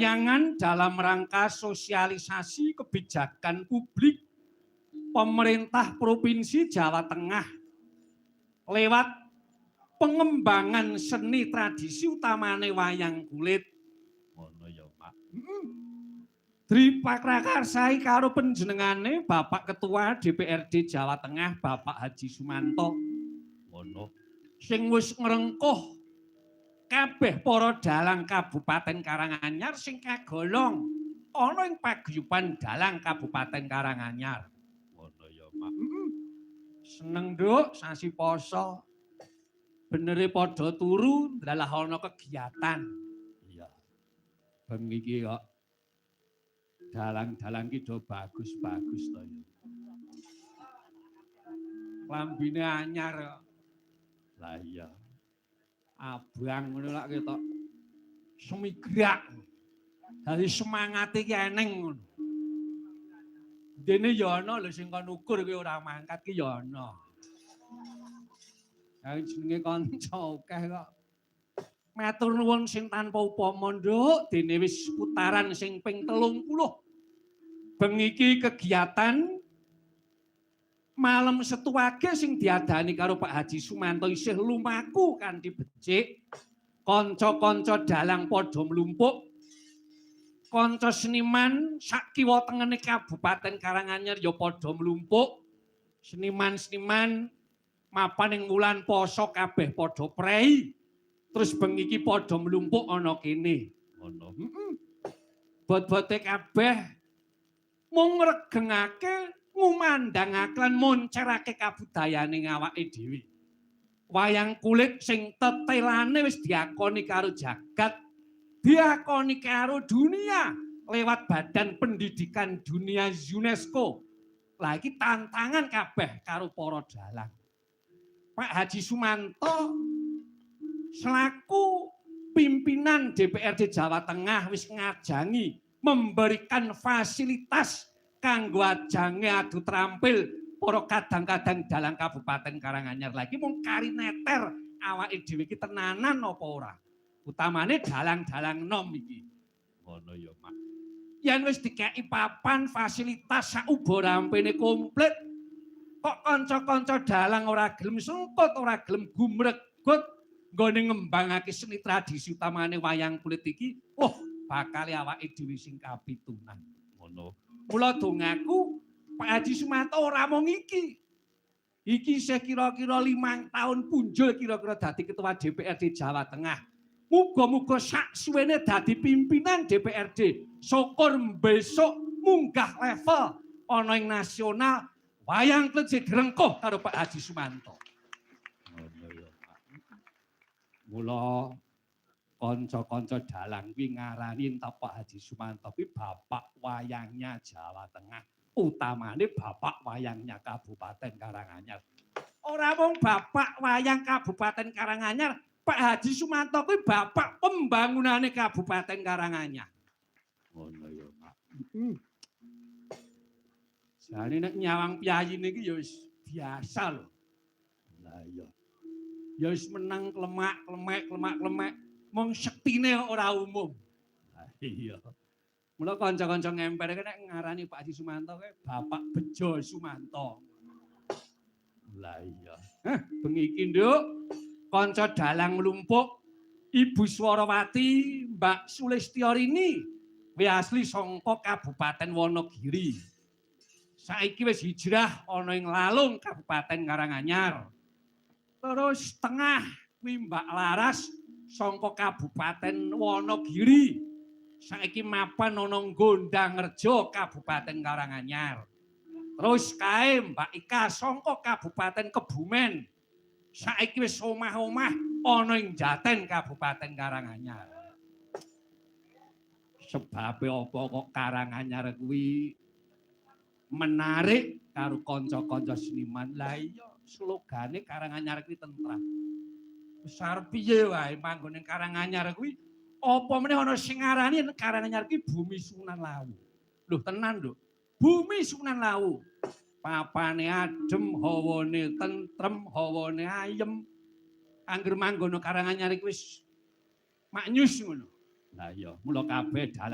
Pewayangan dalam rangka sosialisasi kebijakan publik pemerintah Provinsi Jawa Tengah lewat pengembangan seni tradisi utamane wayang kulit. Ngono ya, Pak. Heeh. Diprakarsai karo panjenengane Bapak Ketua DPRD Jawa Tengah Bapak Haji Sumanto. Ngono. Sing wis ngrengkuh kabeh para dalang Kabupaten Karanganyar sing kagolong ana ing paguyuban dalang Kabupaten Karanganyar. Ngono ya, Pak. Heeh. Seneng, Nduk, sasi poso. Benere padha turu, ndalah ana kegiatan. Iya. Bengi iki kok dalang-dalang ki do bagus-bagus to ya. Klambine anyar kok. Lah iya. Abang ngono lak ketok semigrak. Dadi semangate ki eneng ngono. Dene ya ana lho sing kon ukur kuwi ora mangkat ki ya ana. Ya jenenge kanca akeh kok. Matur nuwun sing tanpa upama, Nduk, dene wis putaran sing ping 30. Bengi iki kegiatan malam Setu Wage sing diadani karo Pak Haji Sumanto isih lumaku kanthi becik. Kanca-kanca dalang padha mlumpuk. Kanca seniman sak kiwa tengene Kabupaten Karanganyar ya padha mlumpuk. Seniman-seniman mapan ing wulan poso kabeh padha prei. Terus bengi iki padha mlumpuk ana kene. Ngono. Heeh. Bot-bote kabeh mung ngregengake, ngumandhangake lan moncerake kabudayane awake dhewe. Wayang kulit sing tetelane wis diakoni karo jagat, diakoni karo dunia lewat Badan Pendidikan Dunia UNESCO. Lah iki tantangan kabeh karo para dalang. Pak Haji Sumanto selaku pimpinan DPRD Jawa Tengah wis ngajangi memberikan fasilitas kanggo ajange adu terampil para kadang-kadang dalang Kabupaten Karanganyar. Lagi mung kari neter awake dhewe iki tenanan apa ora. Utamane dalang-dalang nom iki. Ngono ya, Mak. Yen wis dikeki papan fasilitas sak uba rampene komplit, kok kanca-kanca dalang ora gelem sengkut, ora gelem gumregut nggone ngembangake seni tradisi utamane wayang kulit iki, wah bakal awake dhewe sing kapitunan. Ngono. Mula dongaku Pak Haji Sumanto ora mung iki. Iki isih kira-kira 5 tahun punjul kira-kira dadi ketua DPRD Jawa Tengah. Muga-muga sak suwene dadi pimpinan DPRD. Syukur besok munggah level ana ing nasional, wayang kulit sing direngkuh karo Pak Haji Sumanto. Ngono ya, Pak. Mula kanca-kanca dalang kuwi ngarani entah Pak Haji Sumanto kuwi bapak wayangnya Jawa Tengah, utamane bapak wayangnya Kabupaten Karanganyar. Ora mung bapak wayang Kabupaten Karanganyar, Pak Haji Sumanto kuwi bapak pembangunane Kabupaten Karanganyar. Ngono ya, Pak. Heeh. Jane nek nyawang piyayine iki ya wis biasa lho. Lah iya. Ya wis menang klemak, klemek, klemak, klemek. Mung sektine ora umum. Lah iya. Mula kanca-kanca ngemper nek ngarani Pak Haji Sumanto kae Bapak Bejo Sumanto. Lah iya. Heh, bengi iki, Nduk, kanca dalang mlumpuk, Ibu Swarawati Mbak Sulistyorini kuwi asli saka Kabupaten Wonogiri. Saiki wis hijrah ana ing Lalung, Kabupaten Karanganyar. Terus tengah kuwi Mbak Laras saka Kabupaten Wonogiri. Saiki mapan ana Gondangrejo, Kabupaten Karanganyar. Terus kae Mbak Ika saka Kabupaten Kebumen. Saiki wis omah-omah ana ing Jaten, Kabupaten Karanganyar. Sebabe apa kok Karanganyar kuwi menarik karo kanca-kanca seniman? Lah iya, slogane Karanganyar kuwi tentram. Wis arep piye wae manggon ning Karanganyar kuwi, apa meneh ana sing ngarani Karanganyar kuwi bumi Sunan Lawu. Lho tenan lho. Bumi Sunan Lawu. Papane adem, hawane tentrem, hawane ayem. Angger manggon Karanganyar iki wis maknyus ngono. Lah iya, mula kabeh dalang.